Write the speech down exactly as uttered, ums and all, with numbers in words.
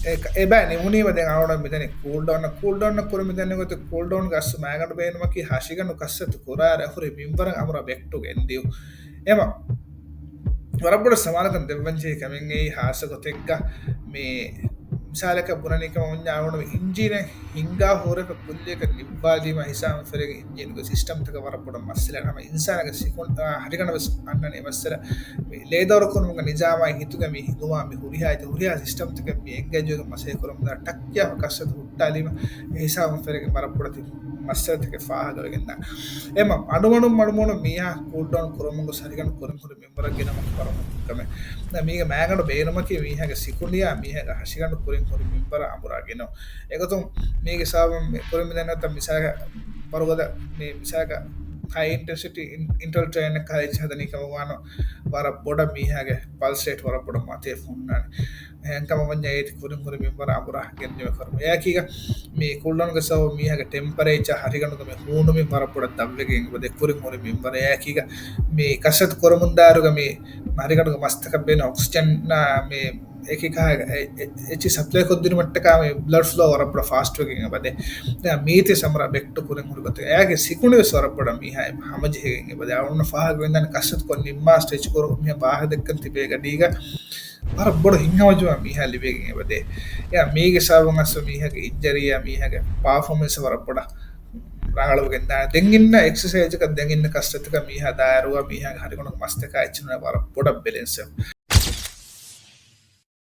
އެ، އެބައި ނިމުނީމަ ދެން އަޅުގަނޑު މިދަނީ ކޫލް ޑައުން. ކޫލް ޑައުން ކުރި މިދަނީ ގޮތެއް، ކޫލް ޑައުންގެ އަސްލު މައިގަނޑު ބޭނުމަކީ ހަށިގަނޑު ކައްސަތު ކުރާ އަހުރެ މިންވަރަށް އަމުރާ ބެކްޓު ގެންދިއު. އެމަ ވަރަށް ބޮޑަށް ސަމާލުކަން ދެއްވަންޖެހޭ ކަމެއް އެއީ ހާއްސަ ގޮތެއްގަ މި މިސާލަކަށް ބުނަނީ ކަމަށް ވަންޏާ އަޅުގަނޑު އިންޖީނެއް ހިންގާ ހުރެފަ ކުއްލިއަކަށް ނިއްވާލީމަ ހިސާބުން ފެރިގެން އިންޖީނުގެ ސިސްޓަމްތަކަށް ވަރަށް ބޮޑަށް މައްސަލަ ހަމަ އިންސާނަކަށް ސިކުން، އާ، ހަރިގަނޑަށް ވެސް އަންނަނީ މައްސަލަ. މި ލޭދައުރުކުރުމުގެ ނިޒާމާއި ހިތުގެ މި ހިނގުމާ މި ހުރިހާ އެތި ހުރިހާ ސިސްޓަމްތަކެއް މި އެންގޭޖް ވެގެން މަސައްކަތް ކުރަމުންދާ ޓައްކިޔާ ކައްސަތު ހުއްޓާލީމަ އެ ހިސާބުން ފެރިގެން ވަރަށް ބޮޑަށް ތި މައްސަލަތަކެއް ފާހަގަވެގެންދާނެ. އެމަ އަޑުމަޑުން މަޑުމަޑުން މީހާ ކޫލް ޑައުން ކުރުމުން ގޮސް ހަރިގަނޑު ކުރިން ހުރި މިންވަރަށް ގެނަމަ ވަރަށް މުހިންމު ކަމެއް. މީގެ މައިގަނޑު ބޭނުމަކީ މީހާގެ ސިކުނޑިއާ މީހާގެ ހަށިގަނޑު ކުރިން ހުރި މިންވަރަށް އަނބުރާ ގެނައު. އެގޮތުން މީގެ ސަބަބުން މި ކުރިން މިދަންނަތަ މިސާލަކަށް ވަރުގަދަ މި މިސާލަކަށް ހައި އިންޓެންސިޓީ އިން-، އިންޓަރވަލް ޓްރޭނެއް ކަހަލަ އެއްޗެއް ހަދަނީ ކަމަށް ވާނަމަ ވަރަށް ބޮޑަށް މީހާގެ ޕަލްސް ރޭޓް ވަރަށް ބޮޑަށް މަތިވެފަ ހުންނާނެ. އެހެންކަމަށް ވަންޏާ އޭތި ކުރިން ހުރި މިންވަރަށް އަނބުރާ ގެންދިއުމެއް ކުރުމު. އެއާއެކީގަ މި ކޫލް ޑައުންގެ ސަބަބުން މީހާގެ ޓެމްޕަރޭޗާ ހަރިގަނޑުގެ މި ހޫނުމިން ވަރަށް ބޮޑަށް ދަށްވެގެން އެބަދޭ ކުރިން ހުރި މިންވަރަށް. އެއާއެކީގަ މި ކައްސަތު ކުރަމުންދާއިރުގަ މި ހަރިގަނޑުގެ މަސްތަކަށް ބޭނުން އޮކްސިޖަން މި އެކި ކަހަ-، އެ-، އެ-، އެއްޗި ސަޕްލައި ކޮށްދިނުމަށްޓަކާ މި ބްލަޑް ފްލޯ ވަރަށް ބޮޑަށް ފާސްޓް ވެގެން އެބަދޭ. ދެން މީތި ސަމްރާ ބެކްޓު ކުރިން ހުރި ގޮތެއް. އެއާގެ ސިކުނޑި ވެސް ވަރަށް ބޮޑަށް މީހާ ހަމަޖެހިގެން އެބަދޭ. އަޅުގަނޑު ފާހަގަ ވެންދާނެ ކައްސަތު ކޮށް ނިންމާ ސްޓެޗް ކުރު މީހާ ވާހަކަ ދެއްކަން ތިބޭ ގަޑީގަ ވަރަށް ބޮޑު ހިތްހަމަޖުމަ މީހާ ލިބިގެން އެބަދޭ. އެއާ މީގެ ސަބަބުން އަސްލު މީހާގެ އިންޖަރީއާ މީހާގެ ޕާފޯމެންސް ވަރަށް ބޮޑަށް ރަނގަޅުވެގެން ދާނެ. ދެން އިންނަ އެކްސަސައިޒަކަށް ދެން އިންނަ ކަސްރަތަކަށް މީހާ ދާއިރުވާ މީހާގެ ހަރިގަނޑުގެ މަސްތަކާ އެއްޗެއް ނޫން ވަރަށް ބޮޑަށް ބެލެންސް ވެ.